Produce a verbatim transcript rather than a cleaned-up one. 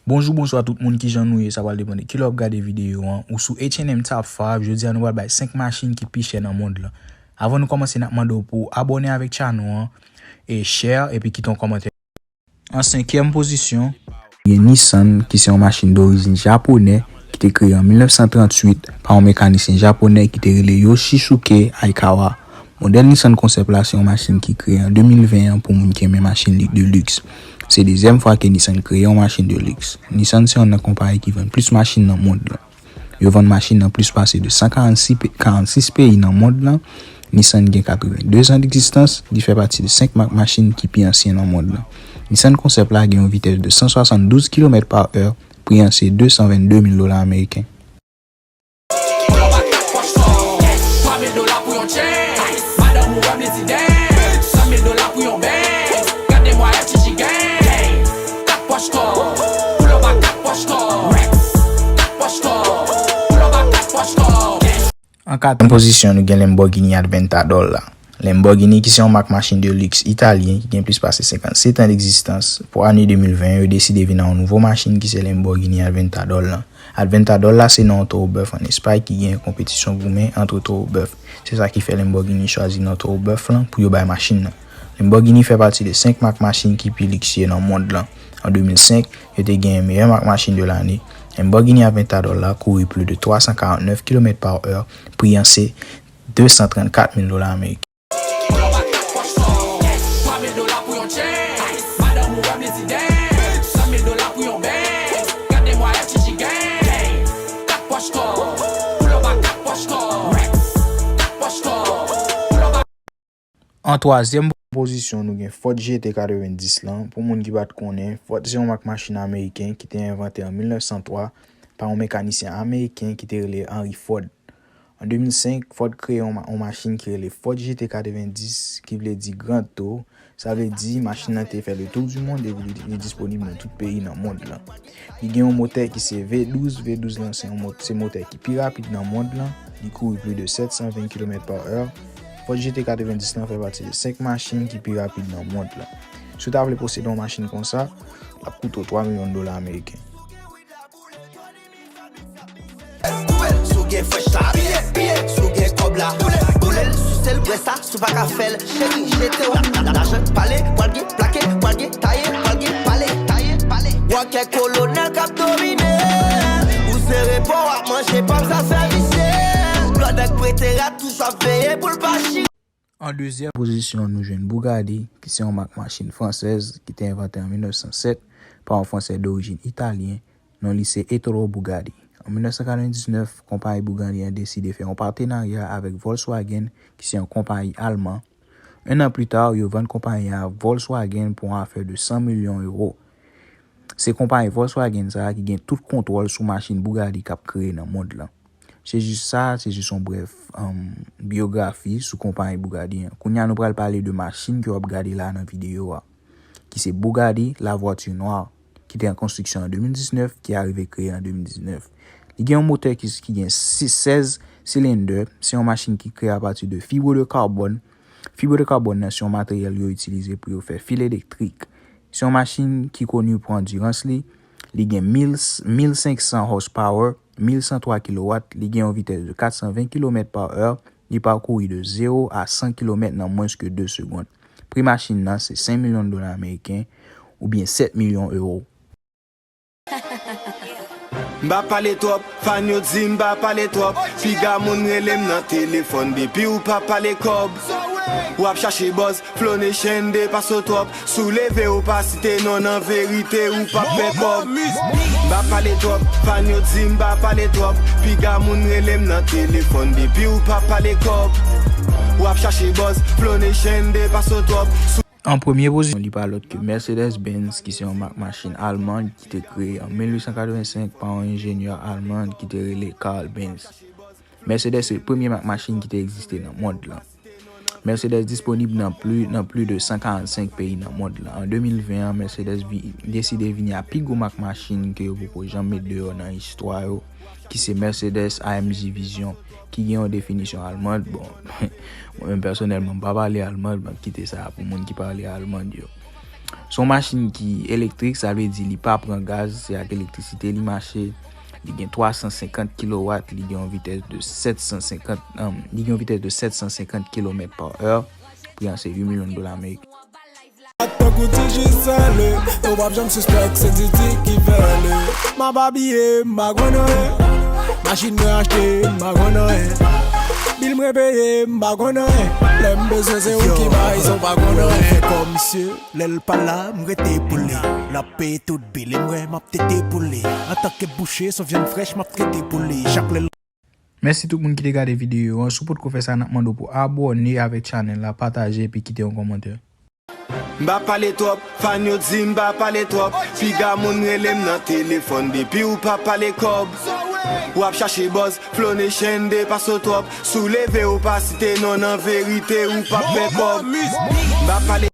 Bonjou, bonswa tout moun, kijan nou ye? Sa pral depann de kilè w ap gade videyo an. Ou sou H and M Top five, jodi a nou pral bay senk machin ki pi chè nan mond lan. Avan nou kòmanse, n ap mande w pou w abòne avèk channel an, e share, epi kite yon kòmantè. An senkyèm pozisyon, gen Nissan, ki se yon machin dorijin japonè, ki te kreye an mil nèf san tranntuit pa yon mekanisyen japonè ki te rele Yoshisuke Aikawa. Modèl Nissan Concept la se yon machin ki kreye an de mil ven an pou moun ki renmen machin li-, de liks. Se dezyèm fwa ke Nissan kreye yon machin de liks. Nissan se youn nan konpayi ki vann plis machin nan mond lan. Yo vann machin nan plis pase de san karannsis pe-, karannsis peyi nan mond lan. Nissan gen katrevenndezan degzistans, li fè pati de senk mak machin ki pi ansyen nan mond lan. Nissan Concept la gen yon vitès de san swasanndouz kilomèt pa è, pri an se de san vennde mil dola ameriken. An katriyèm pozisyon, nou gen Lamborghini Aventador la. Lamborghini, ki se yon mak machin de liks italyen ki gen plis pase senkannsèt an degzistans, pou ane de mil ven, yo deside vin ak yon nouvo machin ki se Lamborghini Aventador lan. Aventador la se non yon towo bèf ann Espay ki gen konpetisyon goumen ant towo bèf. Se sa ki fè Lamborghini chwazi non towo bèf lan pou yo bay machin nan. Lamborghini fè pati de senk mak machin ki pi liksye nan mond lan. An de mil senk, yo te genyen meyè mak machin de lane. Lamborghini Aventador la kouri plis de twa san karannèf kilomèt pa è, pri an se de san trannkat mil dola ameriken. An twazyèm pozisyon, nou gen Ford G T katrevendis lan. Pou moun ki pa t konnen, Ford se yon mak machin ameriken ki te envante an mil nèf san twa pa yon mekanisyen ameriken ki te rele Henry Ford. An de mil senk, Ford kreye yon ma-, yon machin ki rele Ford G T katrevendis, ki vle di Grand Tour. Sa vle di, machin nan te fè le tour du monde epi li, li disponib nan tout peyi nan mond lan. Li gen yon motè ki se V douz. V douz lan se yon mot-, se motè ki pi rapid nan mond lan. Li kouri plis de sèt san ven kilomèt pa è. Ford G T katrevendis lan fè pati de senk machin ki pi rapid nan mond lan. Si w ta vle posede yon machin konsa, l ap koute w twa milyon dola ameriken. Si w gen fresh la, piye, piye. Si w gen kòb la, boule l, boule l. Souse l, bwè sa, si w pa ka fè l, cheri, jete w. La, la, lajan pale, pral gen plake, pral gen taye, pral gen pale, taye, pale. Wè kèk kolonèl k ap domine. Ou sere pa w ap manje pa m, sa sèvisye. Blòdèk prete rad, tou sa veye pou l pa chire. An dezyèm pozisyon, nou jwenn Bugatti, ki se yon mak machin fransèz ki te envante an mil nèf san sèt pa yon Fransè dorijin italyen, non li se Ettore Bugatti. An mil nèf san katrevendiznèf, konpayi Bugatti an deside fè yon patenarya avèk Volkswagen, ki se yon konpayi alman. En an pli ta, yo vann konpayi a Volkswagen pou yon afè de san milyon ewo. Se konpayi Volkswagen sa a ki gen tout kontwòl sou machin Bugatti k ap kreye nan mond lan. Se jis sa, se jis yon brèf, um, biyografi sou konpayi Bugatti an. Kounye a, nou pral pale de machin ke w ap gade la nan videyo a, ki se Bugatti La Voiture Noire, ki te an konstriksyon an de mil diznèf, ki arive kreye an de mil diznèf. Li gen yon motè ki, ki gen sis, sèz silendè. Se yon machin ki kreye apati de fibre de carbone. Fibre de carbone nan se yon materyèl yo itilize pou yo fè fil elektrik. Se yon machin ki koni pou andirans li. Li gen mil, mil senk san horsepower, mil san twa kilowat. Li gen yon vitès de kat san ven kilomèt pa è. Li pakouri de zewo a san kilomèt nan mwens ke de segonn. Pri machin nan se senk milyon dola ameriken, oubyen sèt milyon ewo. M pa pale twòp, fan yo di m pa pale twòp. Piga moun rele m nan telefòn depi w pa pale kòb. W ap chache buzz, Flow Nation depase w twòp. Si w leve w pa site non nan verite, ou p ap fè kòb. M pa pale twòp, fan yo di m pa pale twòp. Piga moun rele m nan telefòn depi w pa pale kòb. W ap chache buzz, Flow Nation depase w twòp. An premye pozisyon, li pa lòt ke Mercedes-Benz, ki se yon mak machin alman ki te kreye an mil uit san katrevensenk pa yon enjenyè alman ki te rele Carl Benz. Mercedes se premye mak machin ki te egziste nan mond lan. Mercedes disponib nan pli, nan pli de san karannsenk peyi nan mond lan. An de mil ven an, Mercedes vi-, deside vini a pi gwo mak machin ke yo poko janm met deyò nan istwa yo, ki se Mercedes A M G Vision, ki gen yon definisyon alman. Bon, mwen menm pèsonèlman, m pa pale alman, m ap kite sa pou moun ki pale alman yo. Se yon machin ki elektrik, sa vle di li pa pran gaz, se ak elektrisite li mache. Li gen twa san senkant kilowat, li gen yon vitès de sèt san senkant, um, li gen yon vitès de sèt san senkant kilomèt pa è. Pri an se uit milyon dola ameriken. Tankou ti Jisèl, ou p ap janm sispèk se Titi ki fè l. M ap abiye, m pa konn anyen. Machin mwen achte, m pa konn anyen. Bil mwen peye, m pa konn anyen. Lè m bezwen se ou ki bay, san w pa konn anyen. Fè kòmsi lè l pa la, m rete pou li. L ap peye tout bil, e mwen m ap tete pou li. Antanke bouche, se vyann frèch m ap trete pou li. Chak lè l Mèsi tout moun ki te gade videyo an. Si w potko fè sa, n ap mande w pou abòne avèk chanèl la, pataje epi kite yon kòmantè. M pa pale twòp, fan yo di m pa pale twòp. Piga moun rele m nan telefòn depi w pa pale kòb. W ap chache buzz, Flow Nation depase w twòp. Si w leve w pa site non nan verite, ou p ap fè kòb. M pa pale